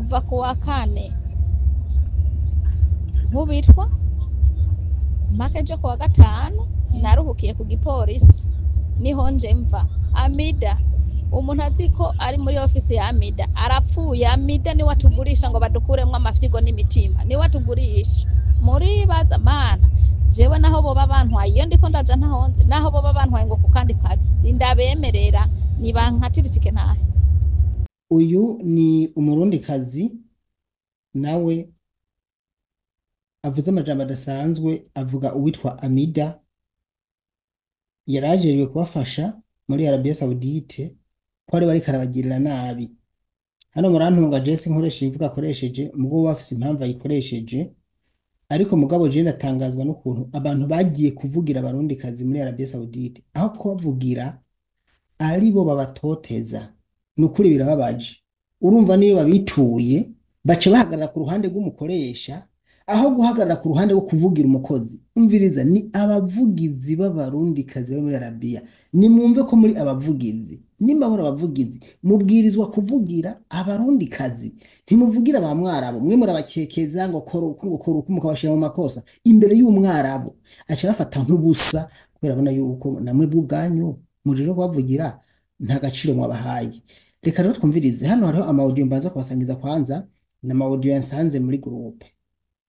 Kuva ku wa kane nkubitwa mpaka ejo ku wa gatanu naruhukiye ku gipolisi, niho nje mva. Amida, umuntu azi ko ari muri ofisi ya Amida arapfuye. Amida niwe atugurisha ngo badukuremwo amafyigo n'imitima, niwe atugurisha. Muribaza mana, jewe naho boba bantwaye iyo ndiko ndaja ntahonze, naho boba bantwaye ngo ku kandi kazi sindabemerera, nibankatira itike ntahe. Uyu ni umurundikazi nawe avuze amajambo adasanzwe, avuga uwitwa Amida yarajejwe kubafasha muri Arabia Saudite ko ari bariko arabagirira nabi. Hano murantunga je sinkoresha imvugo akoresheje, mugabo we afise impamvu ayikoresheje, ariko mugabo je ndatangazwa n'ukuntu abantu bagiye kuvugira abarundikazi muri Arabia Saudite aho kubavugira aribo babatoteza. Nukuri birababaje. Urumva niyo babituye baca bahagarara ku ruhande rw'umukoresha aho guhagarara ku ruhande rwo kuvugira umukozi. Umviriza, ni abavugizi b'abarundikazi bari muri Arabiya. Nimwumve ko muri abavugizi, nimba muri abavugizi mubwirizwa kuvugira abarundikazi, ntimuvugira ba mwarabu. Mwe murabakekeza ngo kora uku, ngo kora uku, mukabashira mu makosa imbere y'umwarabu, aca bafata nk'ubusa kubera abona yuko namwe bw'ubwanyu mujejwe kubavugira nta gaciro mwabahaye. Reka rero twumvirize. Hano hariho ama audio mbanza kubasangiza kwanza, na ama audio yansanze muri groupe.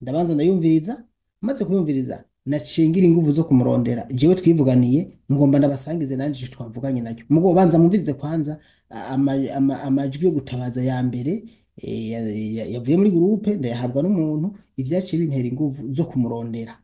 Ndabanza ndayumviriza, maze kuyumviriza naciye ngira inguvu zo kumurondera jewe twivuganiye, ngomba ndabasangize nanje ico twavuganye nacyo. Mugo banza mumvirize kwanza amajwi yo gutabaza ya mbere yavuye muri groupe, ndayahabwa n'umuntu, ivyaciye bintera inguvu zo kumurondera.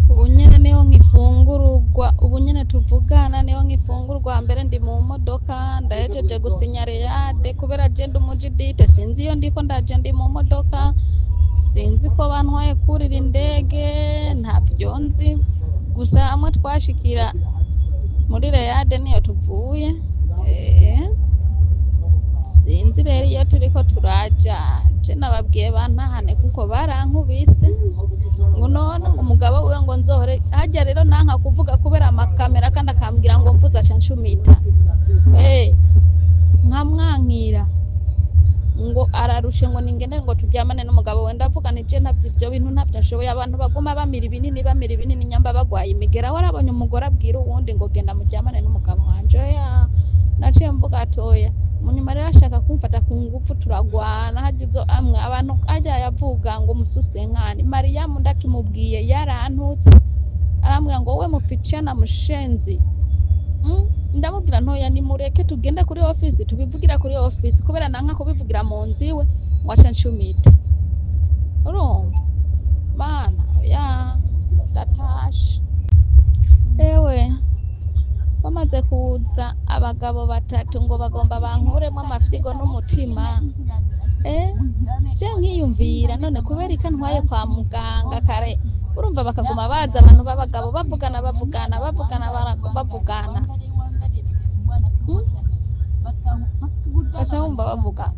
Ubu nyene niho nkifungurwa, ubu nyene tuvugana niho nkifungurwa. Mbere ndi mu modoka, ndahejeje gusinya reyade kubera je ndi umujidite, sinzi iyo ndiko ndaje, ndi mu modoka, sinzi ko bantwaye kurira indege, ntavyo nzi. Gusa hamwe twashikira muri reyade niyo tuvuye. Sinzi rero iyo turiko turaja, je nababwiye bantahane kuko barankubise ngo none ngo umugabo wiwe ngo nzohore harya. Rero nanka kuvuga kubera amakamera, kandi akambwira ngo mvuze aca nshumita, nkamwankira ngo ararushe, ngo ningende ngo turyamane n'umugabo we. Ndavuga nti je ntabyo, ivyo bintu ntabyo nshoboye. Abantu baguma bamira ibinini, bamira ibinini, nyamba bagwaye imigera. Warabonye umugore abwira uwundi ngo genda muryamane n'umugabo wanje? Oya. Naciye mvuga atoya. Munyuma rero ashaka kumfata ku ngufu, turagwana. Harya uzo amwe abantu harya yavuga ngo mususe nkani Mariyamu, ndakimubwiye yarantutse, arambwira ngo wowe mupficana mushenzi. Ndamubwira ntoya, nimureke tugende kuri ofisi tubivugira kuri ofisi, kubera nanka kubivugira mu nzu iwe ngo aca nshumita. Urumva mana oya, ndatashe. Ewe, bamaze kuza abagabo batatu ngo bagomba bankuremo amafyigo n'umutima. Je nkiyumvira none kubera ko ntwaye kwa muganga kare? Urumva bakaguma baza abantu b'abagabo bavugana, bavugana, bavugana, bavugana. Gaca wumva bavuga,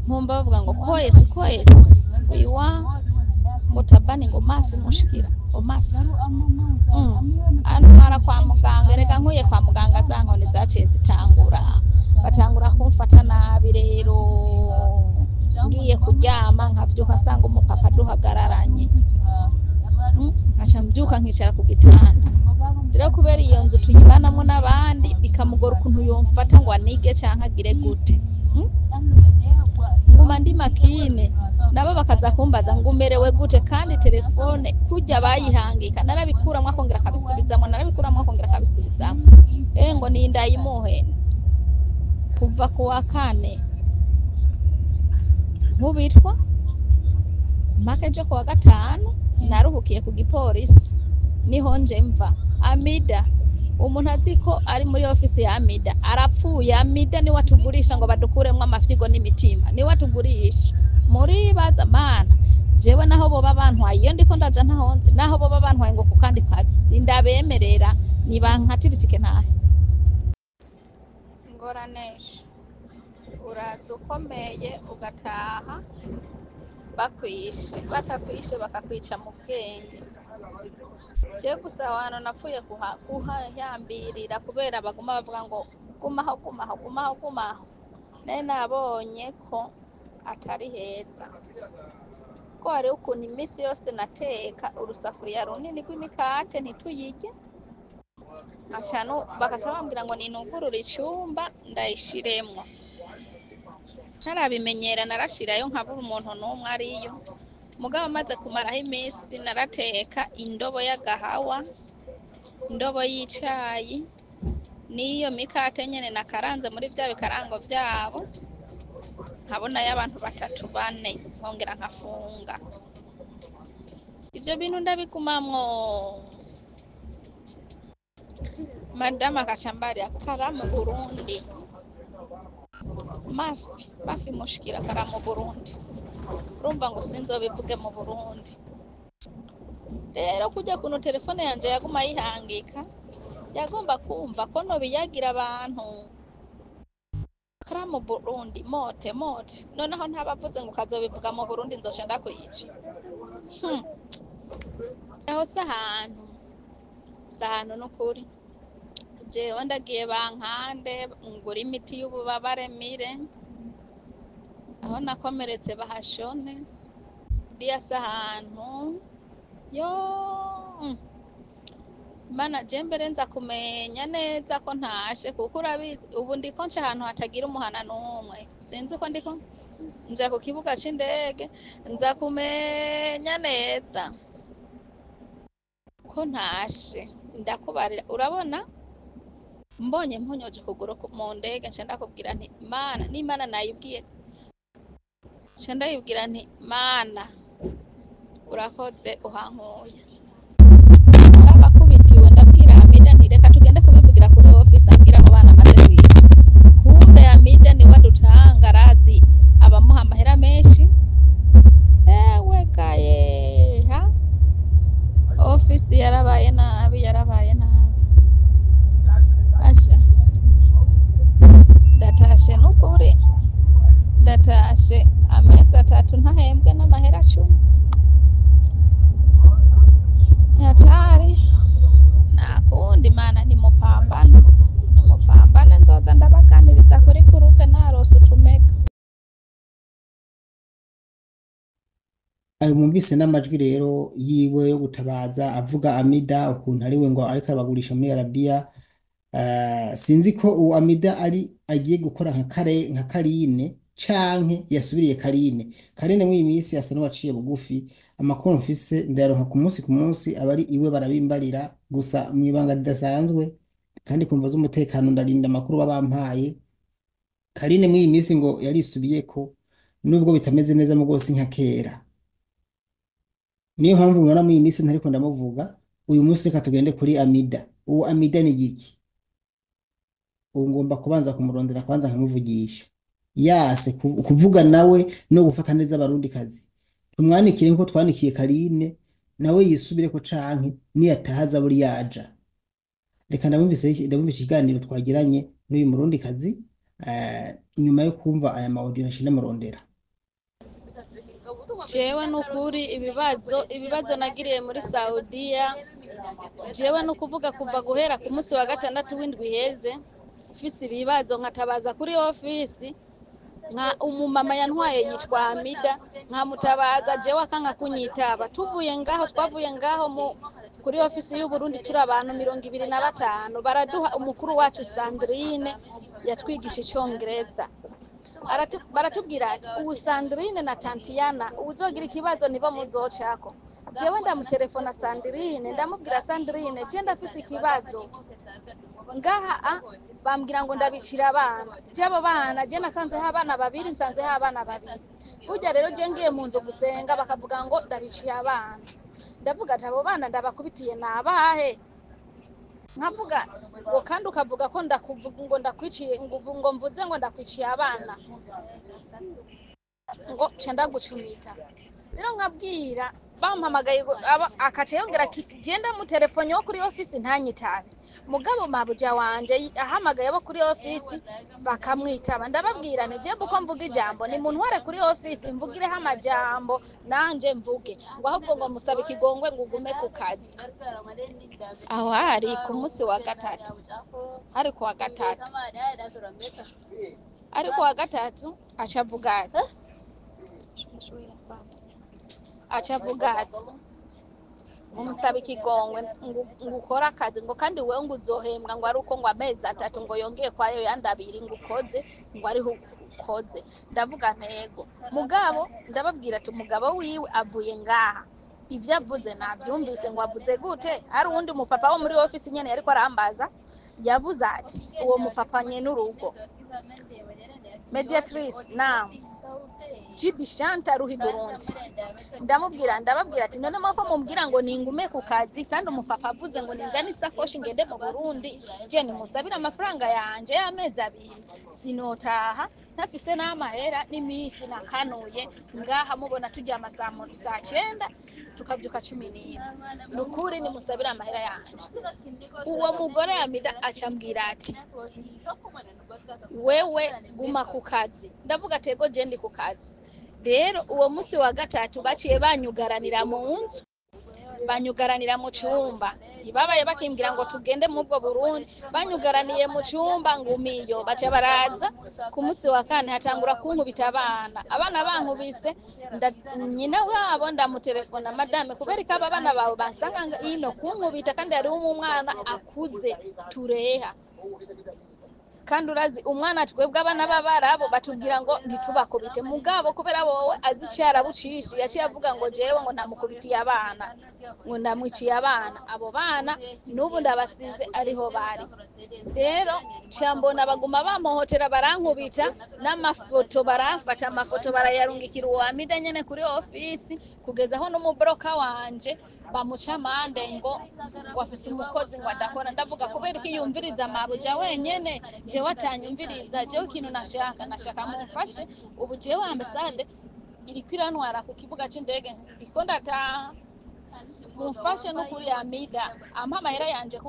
nkumva bavuga ngo koyesi koyesi iwa, ngo tabani, ngo mafi mushikira, ngo mafi. Antwara kwa muganga. Reka nkuye kwa muganga za nkoni zaciye zitangura, batangura kumfata nabi. Rero ngiye kuryama nkavyuka asanga umupapa duhagararanye. Nkaca mbyuka nkicara ku gitanda. Rero kubera iyo nzu tuyibanamwo n'abandi, bikamugora ukuntu yomfata ngo anige canke agire gute. Nguma ndi makine, nabo bakaza kumbaza ngo umerewe gute, kandi telefone kurya bayihangika, narabikuramwo akongera akabisubizamwo, narabikuramwo akongera akabisubizamwo. Ngo nindayimuhe. Kuva ku wa kane nkubitwa mpaka ejo ku wa gatanu naruhukiye ku gipolisi, niho nje mva. Amida, umuntu azi ko ari muri ofisi ya Amida arapfuye. Amida niwe atugurisha ngo badukuremwo amafyigo n'imitima, niwe atugurisha. Muribaza mana, jewe naho boba bantwaye iyo ndiko ndaja ntahonze, naho boba bantwaye ngo ku kandi kazi sindabemerera, nibankatira itike ntahe. Ngoranesha, uraza ukomeye ugataha bakwishe, batakwishe bakakwica mu bwenge. Je gusa aho hantu napfuye kuhayambirira kubera baguma bavuga ngo gumaho, gumaho, gumaho, gumaho. Nari nabonye ko atari heza, ko hariho ukuntu iminsi yose nateka urusafuriya runini rw'imikate ntituyirye, bagaca bambwira ngo ninugurure icumba ndayishiremwo. Ntarabimenyera narashirayo nkabura umuntu n'umwe ariyo. Mugabo maze kumaraho iminsi narateka indobo y'agahawa, indobo y'icayi, n'iyo mikate nyene nakaranze muri vya bikarango vyabo, nkabonayo abantu batatu bane, nkongera nkafunga. Ivyo bintu ndabigumamwo. Madamu agaca ambarira kara mu Burundi, mafi mafi mushikira kara mu Burundi, urumva ngo sinzobivuge mu Burundi. Rero kurya kuntu telefone yanje yaguma yihangika, yagomba kumva ko nobiyagira abantu kara mu Burundi mote mote, noneho ntabavuze ngo kazobivuga mu Burundi nzoca ndakwica. Aho si ahantu, si ahantu n'ukuri. Jewe ndagiye bankande ngura imiti y'ububabare mire, aho nakomeretse bahashone, ndiya si ahantu yo mana. Je mbere nza kumenya neza ko ntashe, kuko urabizi ubu ndiko nca ahantu hatagira umuhana n'umwe, sinzi ko ndiko nja ku kibuga c'indege, nza kumenya neza ko ntashe. Ndakubarira, urabona mbonye mponyoje ukuguru mu ndege, nca ndakubwira nti mana, n'Imana nayibwiye, nca ndayibwira nti mana urakoze uhankuye. Narabakubitiwe, ndabwira Hamida nti reka tugende kubivugira kuri ofisi, ambwira abo bana amaze kwisha. Kumbe Hamida niwe adutanga, arazi abamuha amahera menshi. Ewe gaye, ha ofisi yarabaye nabi, yarabaye nabi. Asha ndatashe n'ukuri, ndatashe amezi 3 ntahembwe n'amahera 10. Hatari, nakundi mana, nimupambane, nimupambane, nzoza ndabaganiriza kuri kurupe narose utumega. Ayo mwumvise n'amajwi rero yiwe yo gutabaza avuga Amida ukuntu ariwe ngo ariko arabagurisha muri Arabiya. Sinzi ko uwo Amida ari agiye gukora nka kare nka Karine canke yasubiriye Karine. Karine muri iyi minsi asa n'uwaciye bugufi, amakuru mfise ndayaronka ku munsi ku munsi, abari iwe barabimbarira gusa mw'ibanga ridasanzwe, kandi kumva z'umutekano ndarinda amakuru babampaye. Karine muri iyi minsi ngo yarisubiyeko nubwo bitameze neza mu rwose nka kera. Niyo mpamvu mubona muri iyi minsi ntariko ndamuvuga. Uyu munsi reka tugende kuri Amida. Uwo Amida ni giki? Ubu ngomba kubanza kumurondera kwanza nkamuvugisha. Yase kuvuga nawe no gufata neza abarundikazi. Tumwanikire nkuko twanikiye Karine, nawe yisubireko canke niyatahaza buri yaja. Reka ndamwumvise ikiganiro twagiranye n'uyu murundikazi, nyuma yo kumva aya ma audio nashinda murondera. Jewe nukuri ibibazo nagiriye muri Saudiya, jewe nukuvuga kuva guhera ku munsi wa gatandatu w'indwi iheze, mfise ibibazo nkatabaza kuri ofisi, nka umumama yantwaye yitwa Hamida, nkamutabaza jewe akanka kunyitaba. Tuvuye ngaho, twavuye ngaho kuri ofisi y'u Burundi turi abantu 25, baraduha umukuru wacu Sandrine yatwigisha icongereza. Baratubwira ati ubu Sandrine na Tantiana uzogira ikibazo nibo muzocako. Jewe ndamutelefona Sandrine, ndamubwira Sandrine je ndafise ikibazo ngaha, bambwira ngo ndabicira abana. Je abo bana je nasanzeho abana babiri, nsanzeho abana babiri. Burya rero je ngiye mu nzu gusenga bakavuga ngo ndabiciye abana. Ndavuga ati abo bana ndabakubitiye nabahe? Nkavuga ngo kandi ukavuga ko ndakuvuga ngo ndakwiciye, ngo mvuze ngo ndakwiciye abana, ngo nca ndagucumita. Rero nkabwira bampamagaye akaca yongera ati genda mu telefone yo kuri ofisi ntanyitabe. Mugabo mabuja wanje ahamagaye abo kuri ofisi bakamwitaba. Ndababwira nti je uko mvuga ijambo ni muntware kuri ofisi mvugireho amajambo nanje mvuge, ngo ahubwo ngo musabe ikigongwe ngo ugume ku kazi. Aho hari ku munsi wa gatatu, hari ku wa gatatu. Ariko wa gatatu acavuga ati, acavuga ati umusaba ikigongwe ngo ukore akazi, ngo kandi wewe ngo uzohembwa ngo ari uko ngo amezi 3 ngo yongeye kwayo yandi 2 ngo ukoze, ngo ariho ukoze. Ndavuga ntego mugabo, ndababwira ati umugabo wiwe avuye ngaha, ivyo avuze navyumvise. Ngo avuze gute? Hari uwundi mupapa wo muri ofisi nyene yariko arambaza, yavuze ati uwo mupapa nyene urugo Mediatrice na Jibi Shanta Ruhi Burundi. Ndamubwira, ndababwira ati none mwako mumbwira ngo ningume ku kazi, kandi umupapa avuze ngo ninzane isakoshi ngende mu Burundi, je nimusabire amafaranga yanje y'amezi 2, sinotaha ntafise n'amahera n'imisi nakanuye ngaha. Mubona turyama saa 9 tukavyuka 11. Nukuri nimusabire amahera yanje. Uwo mugore Amida acambwira ati wewe guma ku kazi. Ndavuga ati ego je ndi ku kazi. Rero uwo musi wa gatatu baciye banyugaranira mu nzu, banyugaranira mu cumba. Ntibabaye bakimbwira ngo tugende mu bwo Burundi, banyugaraniye mu cumba ngumiyo. Baca baraza ku musi wa kane hatangura kunkubita abana. Abana bankubise, nyina wabo ndamutelefona, madame, kubera ko aba bana bawe basanga ino kunkubita, kandi hari umwana akuze tureha, kandi urazi umwana twebwe abana b'abarabo batubwira ngo ntitubakubite, mugabo kubera wowe azi icarabucishi yaciye avuga ngo jewe ngo ndamukubitiye abana, ngo ndamwiciye abana. Abo bana n'ubu ndabasize ariho bari. Rero mbona baguma bamuhotera, barankubita n'amafoto, baramfata amafoto barayarungikira uwo Amida nyene kuri ofisi, kugeza aho n'umubroka wanje bamuca amande ngo afise umukozi ngo adakora. Ndavuga kubera iki yumviriza amabuja wenyene, jewe atanyumviriza? Jewe ikintu nashaka, nashaka mumfashe. Ubu jewe ambasade iriko irantwara ku kibuga c'indege, ndiko ndataha. Mumfashe n'ukuri, Amida ampa amahera yanje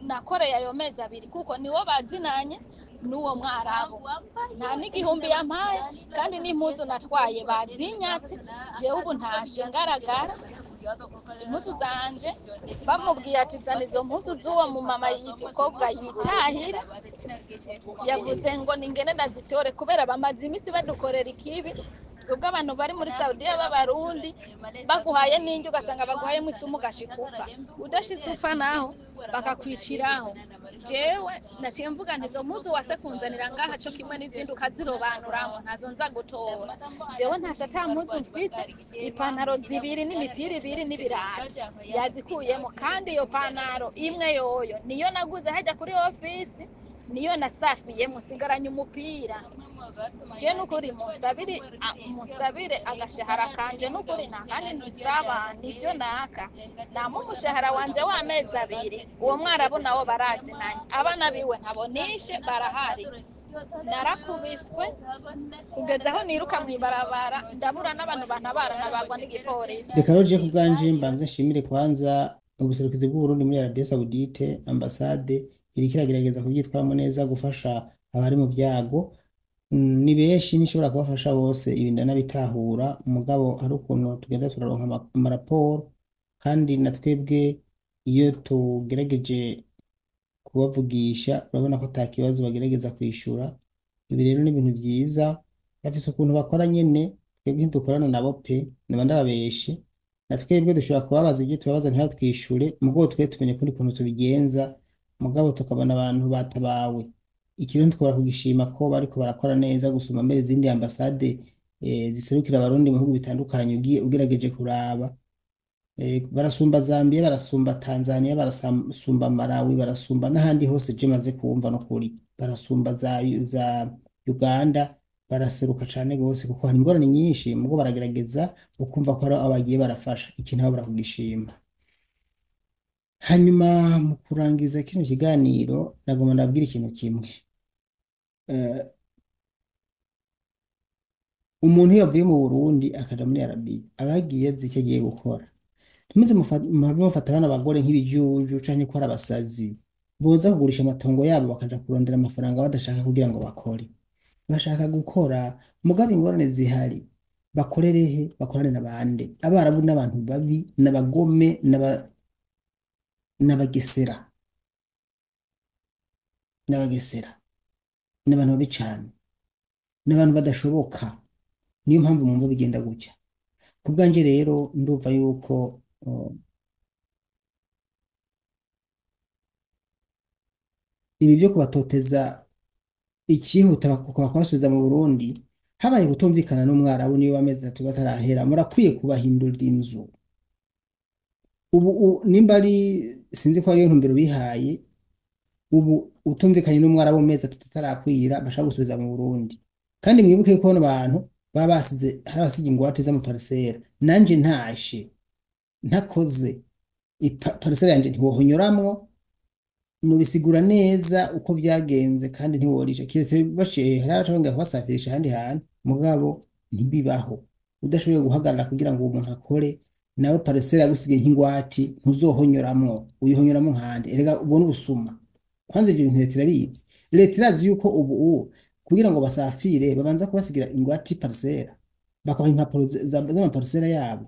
nakoreye ayo mezi 2, kuko niwo bazinanye n'uwo mwarabu, nta n'igihumbi yampaye, kandi n'impuzu natwaye bazinyatse. Jewe ubu ntashe ngaragara impuzu zanje. Bamubwiye ati zana izo mpuzu z'uwo mumama y'igikobwa yitahira, yavuze ngo ningene ndazitore, kubera bamaze imisi badukorera ikibi. Ubwo abantu bari muri Saudiya b'Abarundi baguhaye n'indyo, ugasanga baguhayemo isumu ugashika upfa, udashitse upfa naho bakakwiciraho. Jewe naciye mvuga nti izo mpuzu wase kunzanira ngaha co kimwe n'izindi ukazirobanuramwo, ntazo nza gutora. Jewe ntashe ata mpuzu mfise, ipantaro 2 n'imipira 2 n'ibirato yazikuyemo, kandi iyo pantaro imwe yoyo niyo naguze hajya kuri ofisi, niyo nasafiyemo, nsigaranye umupira. Je nukuri musabire, musabire agashahara kanje, nukuri nta kandi nsaba, nivyo naka nampa umushahara wanje w'amezi 2. Uwo mwarabu nawo barazinanye, abana biwe ntabonishe barahari. Narakubiswe kugeza aho niruka mw'ibarabara, ndabura n'abantu bantabara, nabagwa n'igipolisi. Reka rero je ku bwanje mbanze nshimire kwanza ubuserukizi bw'Uburundi muri Arabie Saoudite, ambasade iriko iragerageza kuvyitwaramo neza, gufasha abari mu vyago. Ni benshi, ntishobora kubafasha bose, ibi ndanabitahura, mugabo hari ukuntu tugenda turaronka amaraporo, kandi na twebwe iyo tugerageje kubavugisha urabona ko ata kibazo bagerageza kwishura. Ibi rero ni ibintu vyiza, bafise ukuntu bakora nyene, twebwe ntidukorana nabo pe, naba ndababeshe. Na twebwe dushobora kubabaza ibyo tubabaza ntibatwishure, mugabo twe tumenye ukundi kuntu tubigenza, mugabo tukabona abantu batabawe. Ikintu ntitwobora kugishima ko bariko barakora neza gusumba mbere izindi ambasade ziserukira Abarundi mu bihugu bitandukanye. Ugiye ugerageje kuraba, barasumba Zambia, barasumba Tanzania, barasumba Malawi, barasumba n'ahandi hose je maze kumva no kuri, barasumba za Uganda, baraseruka cane gose, kuko hari ingorane nyinshi, mugo baragerageza ukumva ko hari abagiye barafasha. Ikintu abo barakugishima. Hanyuma mu kurangiza kino kiganiro nagomba ndabwira ikintu kimwe. Umuntu iyo avuye mu Burundi akaja muri Arabiya aba yagiye azi icyo agiye gukora. Ntimuze muhave mufata bano bagore nk'ibijuju canke ko ari abasazi boza kugurisha amatongo yabo bakaja kurondera amafaranga badashaka kugira ngo bakore. Bashaka gukora, mugabo ingorane zihari, bakorere he? Bakorane na bande? Abarabu n'abantu babi, n'abagome, n'abagesera, n'abagesera n'abantu babi cane. N'abantu badashoboka, niyo mpamvu mwumva bigenda gutya. Ku bwanje rero ndumva yuko ibi byo kubatoteza ikihuta kubasubiza mu Burundi, habaye kutumvikana n'umwarabu niyo amezi 3 batarahera, murakwiye kubahindurira inzu. Ubu nimba ari sinzi ko ariyo ntumbero bihaye, ubu utumvikanye n'umwarabu mu mezi 3 atarakwira bashaka gusubiza mu Burundi. Kandi mwibuke ko bano bantu baba basize, hari abasiga ingwate z'amaparisera. Nanje ntashe ntakoze parisera yanje ntiwohonyoramwo, nubisigura neza uko vyagenze kandi ntiworisha, kiretse baciye hari abatongera kubasafirisha ahandi hantu, mugabo ntibibaho. Udashoboye guhagarara kugira ngo uwo muntu akore, nawe parisera yagusigaye nk'ingwati ntuzohonyoramwo, uyihonyoramwo nkande. Erega ubwo n'ubusuma. Kwanza ivyo bintu leta irabizi. Leta irazi yuko ubu kugira ngo basafire babanza kubasigira ingwati parisera, bakabaha impapuro z'amaparisera yabo,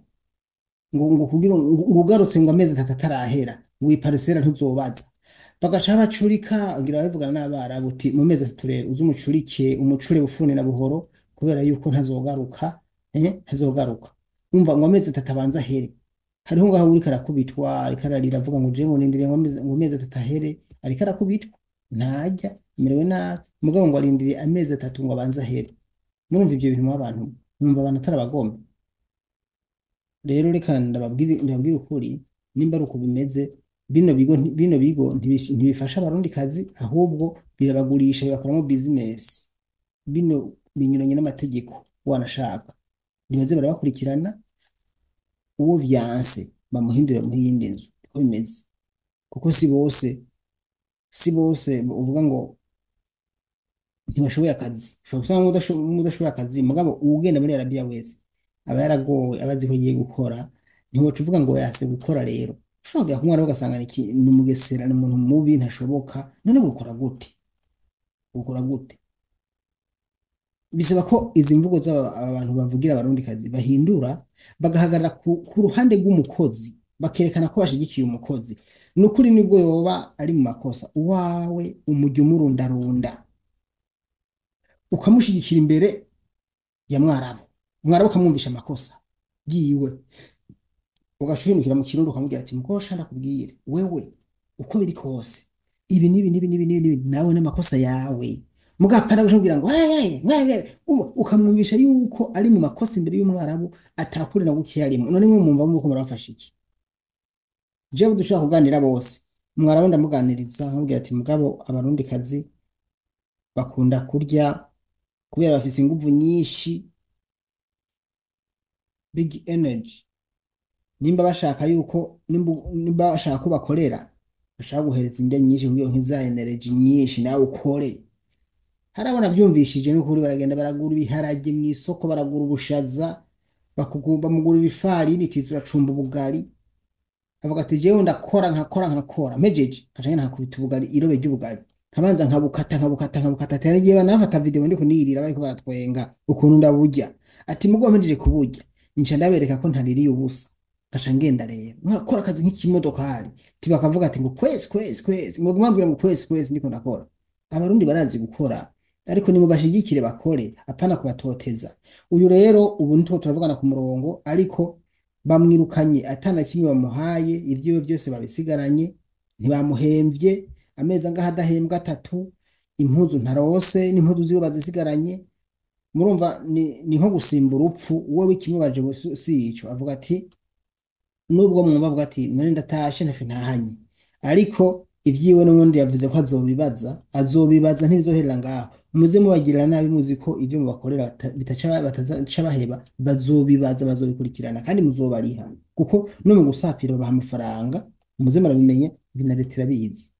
ngo kugira ngo ugarutse ngo amezi 3 atarahera ngo iyi parisera ntuzobaza, bagaca bacurika ngira babivugana n'abarabu uti mu mezi 3 rero uze umucurike, umucure bufuni na buhoro, kubera yuko ntazogaruka, ntazogaruka. Umva ngo amezi 3 abanza ahere. Hariho ngaho uriko arakubitwa, ariko ararira avuga ngo jewe ngo nindiriye ngo amezi 3 ahere, ariko arakubitwa, ntarya, amerewe nabi, mugabo ngo arindiriye amezi 3 ngo abanze ahere. Murumva ivyo bintu mw'abantu, mwumva abantu atari abagome. Rero reka ndababwire ukuri, nimba ari uko bimeze, bino bigo ntibifasha abarundikazi, ahubwo birabagurisha, bibakoramo business. Bino binyuranye n'amategeko wanashaka. Nibaze barabakurikirana, uwo vyanse bamuhindure mu yindi nzu, niko bimeze. Kuko si bose uvuga ngo ntibashoboye akazi. Ushobora gusanga udashoboye akazi, mugabo uwugenda muri Arabia wese aba yaragowe, aba azi ko agiye gukora. Ntiwoca uvuga ngo yase gukora rero. Ushobora kugera ku mwarabu ugasanga ni umugesera, ni umuntu mubi, ntashoboka. None gukora gute? Gukora gute? Bisaba ko izi mvugo z'aba bantu bavugira abarundikazi bahindura, bagahagarara ku ruhande rw'umukozi, bakerekana ko bashigikiye umukozi. Ni ukuri nibwo yoba ari mu makosa, uwawe umujya umurundarunda, ukamushigikira imbere ya mwarabu, mwarabu ukamwumvisha amakosa yiwe, ugaca uhindukira mu Kirundi ukamubwira ati mukosha ndakubwire wewe uko biri kose ibi n'ibi n'ibi n'ibi n'ibi n'ibi, nawe n'amakosa yawe. Mugapana gushobora ngo hey, hey, hey, ukamwumvisha yuko ari mu makosa imbere y'umwarabu, atakuri na guke yarimo. None mwe mwumva muko murabafasha iki? Jewe dushobora kuganira bose, mwarabu ndamuganiriza nkamubwira ati mugabo abarundikazi bakunda kurya kubera bafise inguvu nyinshi, big energy. Nimba bashaka yuko nimba bashaka ko bakorera, bashaka guhereza indya nyinshi kugira nkiza energy nyinshi nawe ukore. Harabona vyumvishije n'ukuri, baragenda baragura ibiharage mu isoko, baragura ubushaza, bamugurira ifarini iti turacumba ubugari. Avuga ati jewe ndakora nkakora nkakora mpejeje nkaca ngenda nkakubita ubugari, irobe ry'ubugari, nkabanza nkabukata nkabukata nkabukata. Ati ngiye banafata video ndiko nirira bariko baratwenga ukuntu ndaburya. Ati mugo mpejeje kuburya nca ndabereka ko ntaririye ubusa, nkaca ngenda rero nkakora akazi nk'ikimodokari. Ati bakavuga ati ngo kwezi kwezi kwezi, ngo mwambwira ngo kwezi kwezi ndiko ndakora. Abarundi barazi gukora, ariko nimubashigikire bakore, apana kubatoteza. Uyu rero ubu nitwo turavugana ku murongo, ariko bamwirukanye atana kimwe bamuhaye, ivyiwe vyose babisigaranye, ntibamuhemvye amezi angahe adahembwa 3, impuzu ntarose n'impuzu ziwe bazisigaranye. Murumva ni nko gusimba urupfu. Uwe w'ikimubaje si ico, avuga ati nubwo mwumva avuga ati none ndatashe ntafe ntahanye, ariko ivyiwe n'ubundi yavuze ko azobibaza, ntibizoherera ngaho. Muze mubagirira nabi muzi ko ivyo mubakorera bataca baheba, bazobibaza, bazobikurikirana kandi muzobariha, kuko no mu gusafira babaha amafaranga. Muze murabimenya, ibi na leta irabizi.